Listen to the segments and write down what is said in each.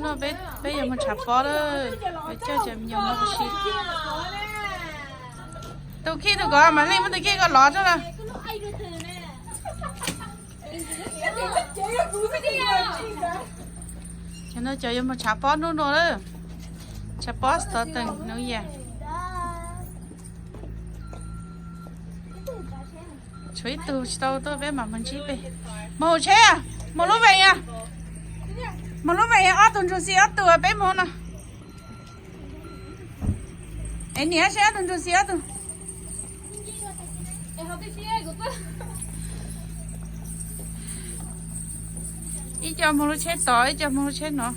No peb, peb yuav mus tshav pob lawm, coj cov me nyuam mus ua si. Tus khij tus kov mam li muab tus khij ko lov tso na. Cov no cov yuav mus tshav pob hnub no lawm. Tshav pob Stockton New Year. Tshuav ib tug tsis tau tuaj peb mam mus ntsib peb. Mus tsheb, mus lub vees, mus lub vees ob tug ntsuag xis ob tug peb mus no. Es niam seb ob tug ntsuag xis ob tug. Ib co mus lub tsheb tod, ib co mus lub tsheb no.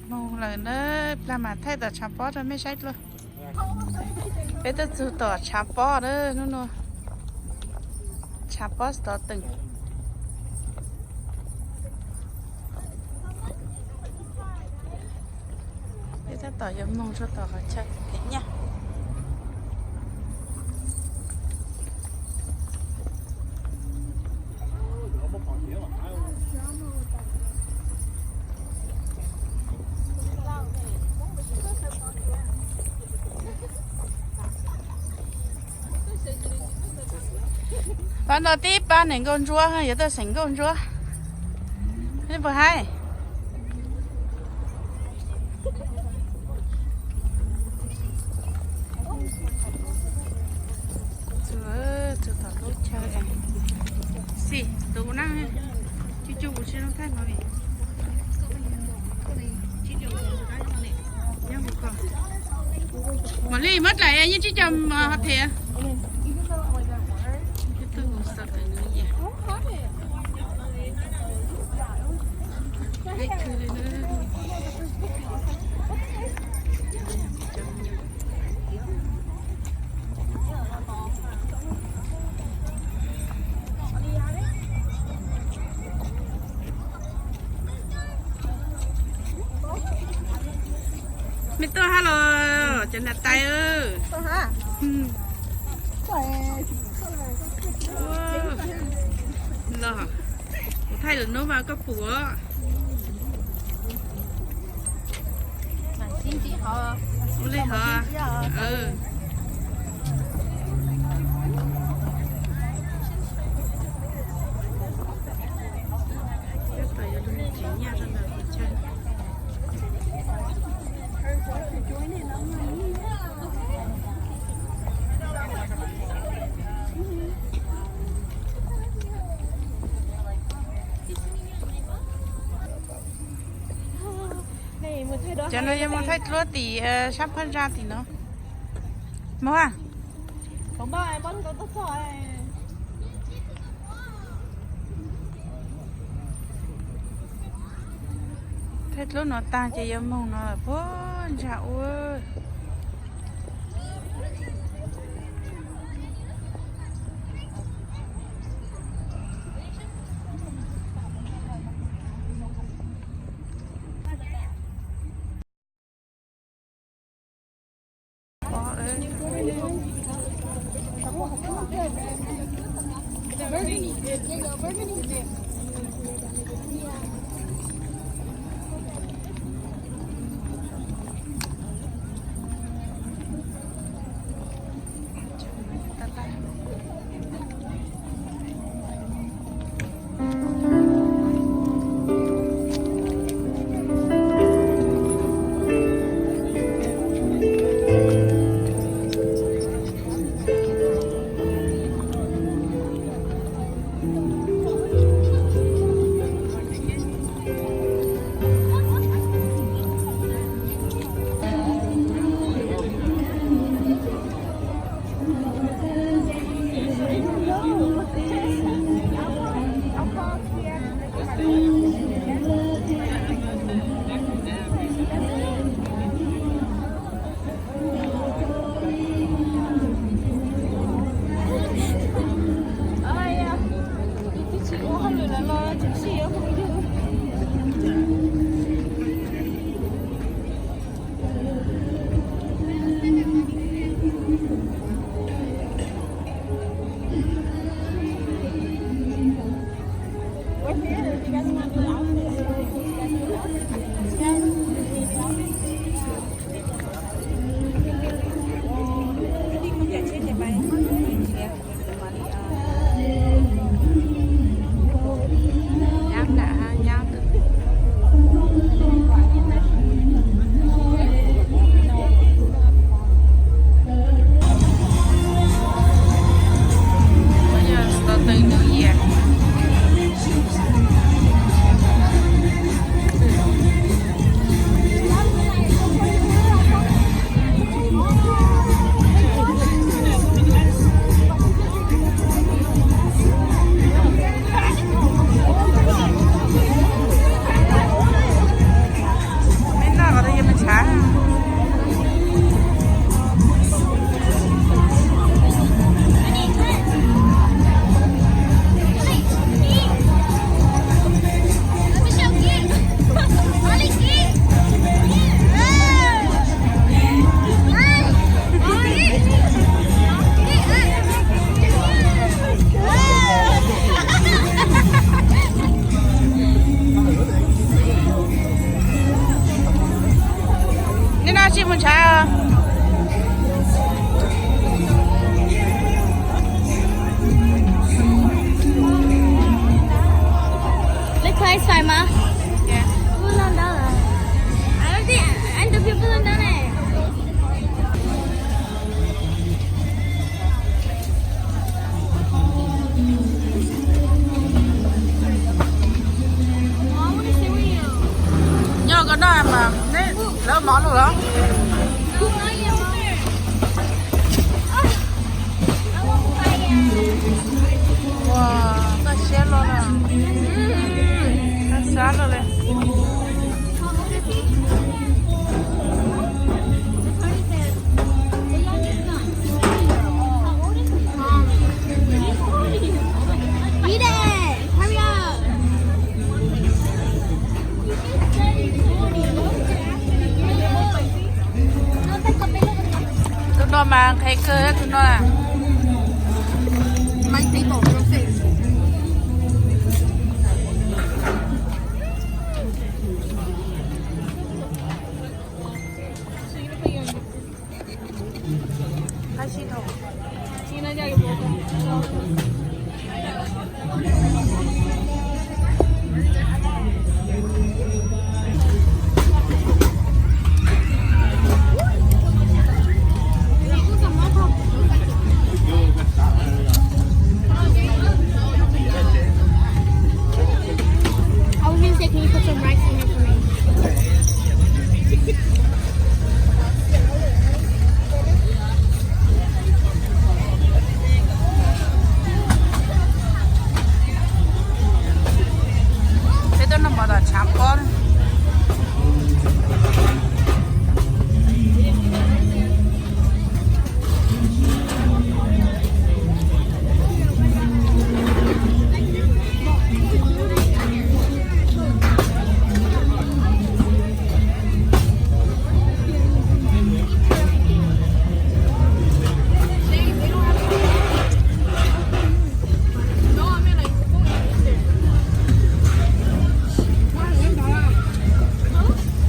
Mus lawm na, plag mam thaij tom tshav pob rau mej saib dua. Peb tuaj txug tom tshav pob na, hnub no tshav pob Stockton. Peb tab tom yuav mus rau tom qhov chaw pem nyaj. Pab no tib pab nees nkaum ntsuab, yuav tuaj xeem nkauj ntsuab. Nej puas haib? Txug tom lub chaw xim tus na, cug cug kuv tsis zoo thaij no li. Mam li muab dlaim yeej tsib caug ho them. Mej tuaj hab los cov niam tais. Los, kuv thaij lwm hnub mas koj pum. Ua li hov. Cov no yuav mus thaij duab tim sab phab ntsa tim no. Mus a. Thaij duab no tag ces yuav moog no lawm puag ntsa ua. Xài mà. Ui, lon đó là. I don't think, anh, the people in đó này. Nyob ko noj mas neb lawv mov lawm los? Ua, toj siab luaj na. Toj siab luaj li. Eat it! Hurry up! Tus no mas nqhis kawg tus no na. I was gonna say, can you put some rice in here for me? Peb tuaj noj mov tom tshav pob.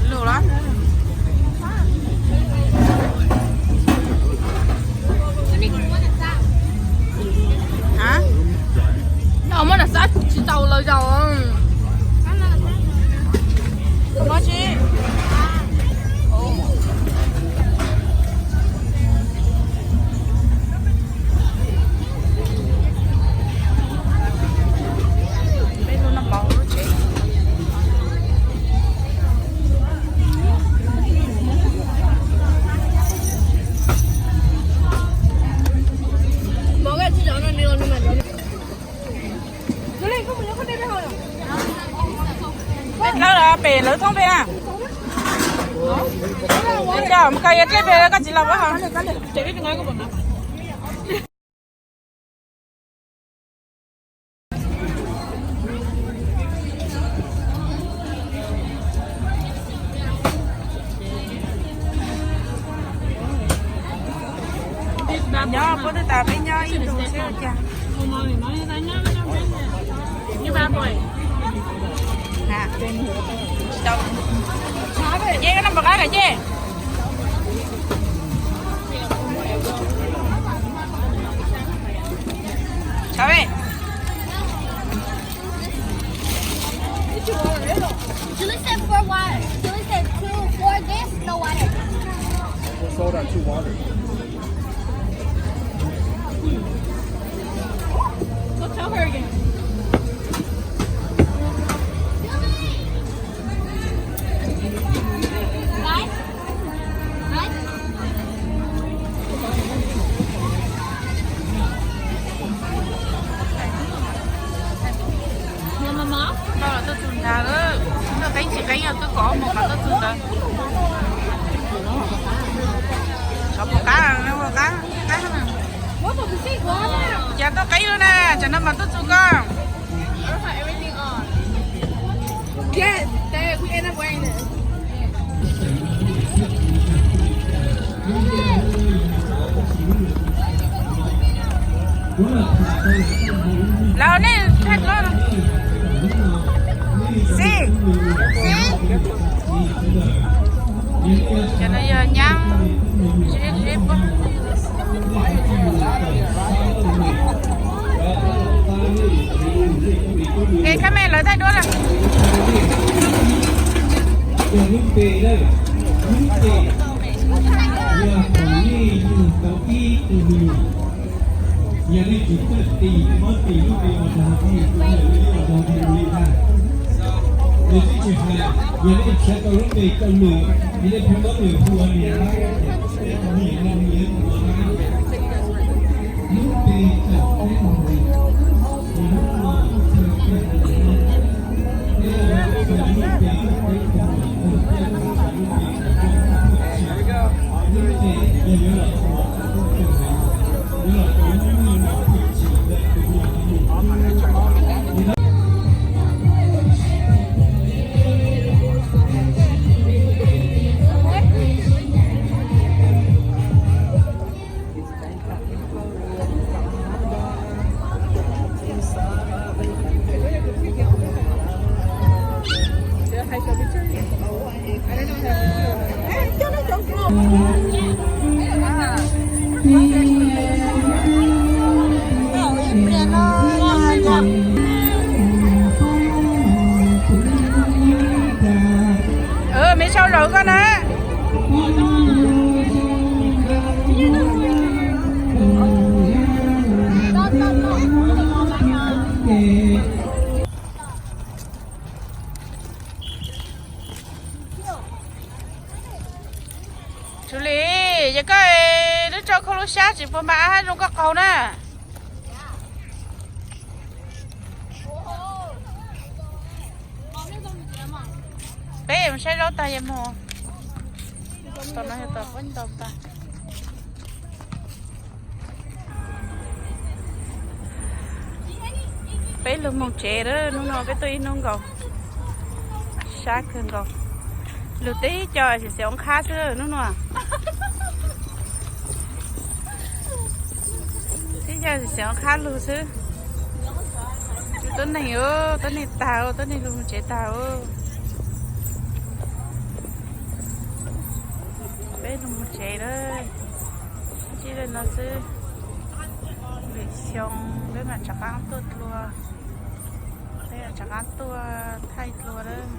Lus los? Hab, muab nam xab tsis tau los zaum. Muab tsis. Peb tuaj noj mov lub tsev. Peb dlawb los pem lawv thoob pem na. Mus koj yuav dlej pem koj txiv los pab hos. Nyob puab twb tas peb nyob ib ntus xwb ua cas. Ces koj noj npaum qab lawm ces. Tshav ve. Julie said four water. Julie said two, four this, no water. Four soda, two water. Go tell her again. Guys, guys. Noj los tuaj txug ntag, noj qeeb tsis qeeb yog twb kom mus qhov tuaj txug ntawd. Xyov puas qab, puas qab, qab na. Cas tuaj qeeb lawm na, tsam no mas tuaj txug koj. Los nej thaij koj. Xib, xib. Cov no yog nyab, zeb, zeb puab. Kev khaib me lawv thaij duab lawm. Lub npe, lub npe yog thaum nej yug tau ib tug me nyuam, yog nej tsis txawj tis mob tis lub npe ua rau nej tus me nyuam ua rau nej li ntag. Nws twb tsis hais, yog nej nrhiav tau lub npe coj lwm, yog nej pheej muab nws hu ua niam lawm, nej tus me nyuam no nws yuav ua na. Lub npe txawm peb mus, lub no txawm peb mus, peb mus txawm lub npe txawm peb mus, peb mus txawm lub npe txawm peb mus, lub npe yog yuav los ua tub tug, yuav los ua lub me nyuam tub tsis lawm tus me nyuam no mus. Me sau zaum koj na. Txuv Lis, yog koj lub tso khau lub xyab tsis puas npam hab zoo koj qaug na. Peb mus saib zaub tag yog mus. Tom no yog tom pob ntoo tag. Peb lug moog tsev lawm, hnub no peb tuaj ib hnub nkaus, sab kawg nkaus. Lug teb co xyem xyem qhab xwb hnub no. Teb co xyem xyem qhab lug xwb. Tuab neeg, tuab neeg tag, tuab neeg lug moog tsev tag. Peb lug moog tsev lawm, ntsib le no xwb. Lwm xyoo peb mam rov qaab tuaj dlua, peb mam rov qaab tuaj thaij dlua lawm.